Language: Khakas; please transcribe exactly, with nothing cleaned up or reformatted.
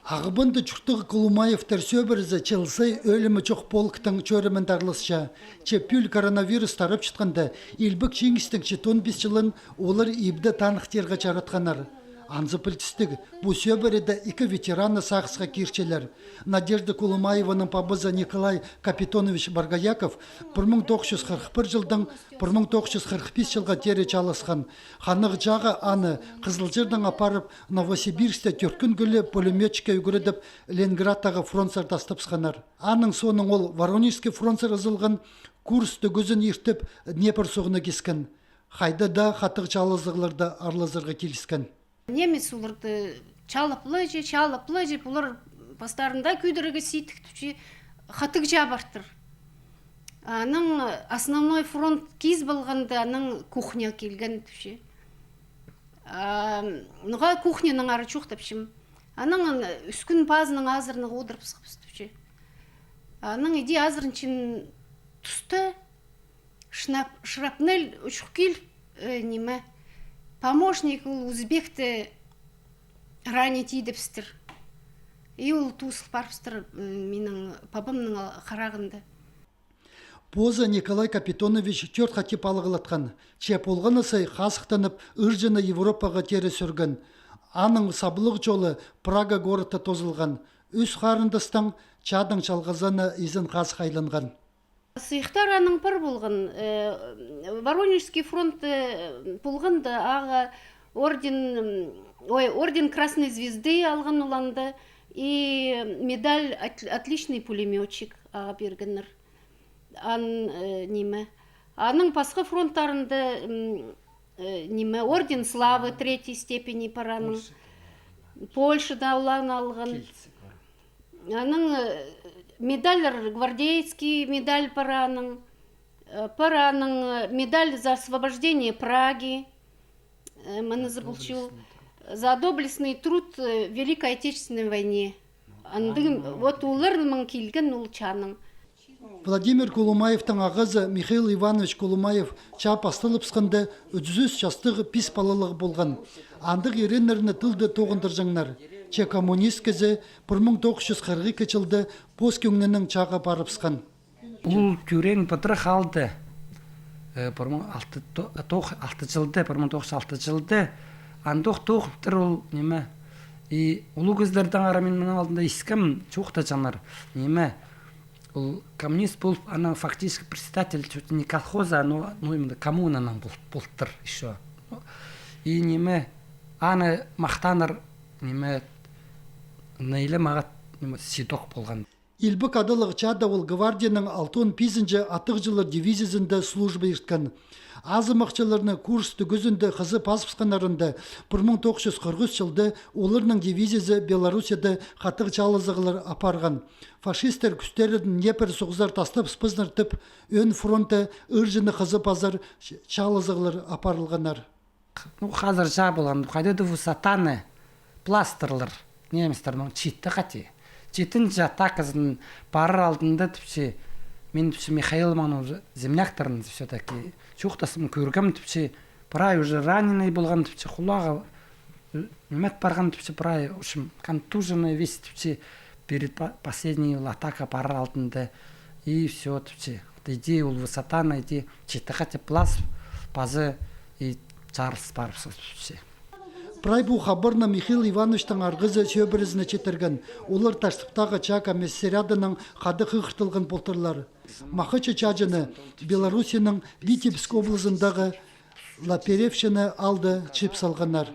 Ағбанда чурттығ Кулумаевтер сӧбірезі чыл сай ӧлімі чох полктың чӧрімінде араласча. Че пӱӱл коронавирус тарапчатханда, илбек чиңістің читон пис чылын олар ибде танығ тирге чаратханнар. Анзы пілдістіг, пу сӧбіреде ікі ветераны сағысха кирчелер. Надежда Кулумаеваның пабазы Николай Капитонович Боргояков пір муң тоғыс чӱс хырых пір чылдаң пір муң тоғыс чӱс хырых пис чылға теере чааласхан. Ханнығ чааға аны Хызылчардаң апарып, Новосибирскте тӧрт кӱн кӧлі пулеметчикке ӱгредіп, Ленинградтағы фронтсар тастапсханнар. Аның соонаң ол Воронежский фронтсар ызылған, Курск тӱгӱзін иртіп, Днепр суғына кискен. Хайда даа хатығ чаалазығларда аралазарға киліскен. Немец оларды чаалап ла чи, чаалап ла чи, пулар пастарында кӧдірерге сидік тіпче, хатығ чаа партыр. Анаң основной фронт кис полғанда, анаң кухня килген тіпче. А, ноға кухняның ары чох тіпчем. Анаң ан ӱс кӱн пазынаң азыранарға одырыбысхабыс тіпче. Анаң иди азыранчаң туста шнап-, шрапнель учух кил, э, ниме, помощник ол узбекті ранить идібістір. И ол тоозыл парыбыстыр, м, минің пабамның ал-, харағында. Позы Николай Капитонович тӧрт хати палығлатхан. Че полған на сай хазыхтанып, ырҷыны Европаға теере сӧрген. Аның саблығ чолы Прага городта тоозылған. Ӱс харындастаң чаадаң чалғызына изен хазых айланған. Сыйыхтар аның пар полған, э, Воронежский фронт, э, полғанда ағаа орден, м, ой, орден Красной Звезды алған ол анда, и медаль от-, «Отличный пулемётчик» ағаа пиргеннер. Ан, э, ниме. Аның пасха фронттарында, м, э, ниме, орден Славы третьей степени пар аның. Польшада оланы алған. Аның, э, медальлар, гвардейский медаль пар аның, э, пар аның, э, медаль «За освобождение Праги», э, мыны забыл чул, «За доблестный труд, э, в Великой Отечественной войне». Андығ, вот, оларнаң килген ол чааның. Владимир Кулумаевтің ағазы Михаил Иванович Кулумаев чаа пасталыбысханда отыс ӱс частығ пис палалығ полған. Андағ иреннерні тылда тоғындырҷаңнар. Че коммунист кізі пір муң тоғыс чӱс хырых ікі чылда пос кӧңнінең чааға парыбысхан. Ол тӧреен пыдырах алды. Э, пір муң алты то-, тоғ-, алты чылда, пір муң тоғыс чӱс алты чылда. Андох тоғыптыр ол, ниме. И улуғ кізілердең ара мин мының алдында искем, чоохтаҷаңнар. Ниме, ол коммунист полып, анаң фактически председатель чуть не колхоза, но, ну, именно коммунаның бол-, полтыр ещё. И ниме, аны махтанар, ниме, нейле мағат, ниме, седок полған. Илбек адалығ чаада ол гвардияның алтон пизінҷі атығҷылар дивизиязында служба ирткен. Азымахчыларны Курск тӱгӱзінде хызы пазыбысханнарында, пір муң тоғыс чӱс хырых ӱс чылда оларның дивизиязы Белоруссияда хатығ чаалазығлар апарған. Фашистер кӱстерін Днепр суғзар тастапчазар тіп, ӧӧн фронтта ырҷыны хызы пазар ч-, чаалазығлар апарылғаннар. Ну, хазыр чаа полған, хайда-да высотаны, пластырлар, немецтернің читі хати. Читінҷі атаказын парар алдында тіпче, мин тіпче Михаил Иванович земляктарын все-таки чоохтасым, кӧргем тіпче, прай уже раненый полған тіпче, хулағы, э, ниме парған тіпче, прай, в общем, контуженный весь тіпче, перед по-, последний атака парар алдында, и все тіпче. Иди ол высотаны, иди читі хати пласт паза и чарылыс парыбысхабыс тіпче. Прай пу хабарны Михаил Ивановичтің арғызы сӧбірезіне читірген. Олар Таштыптағы чаа комиссариадынаң хада хығыртылған полтырлар. Махачы чааҷыны Белоруссияның Витебск облазындағы Лаперевщина аалда чыып салғаннар.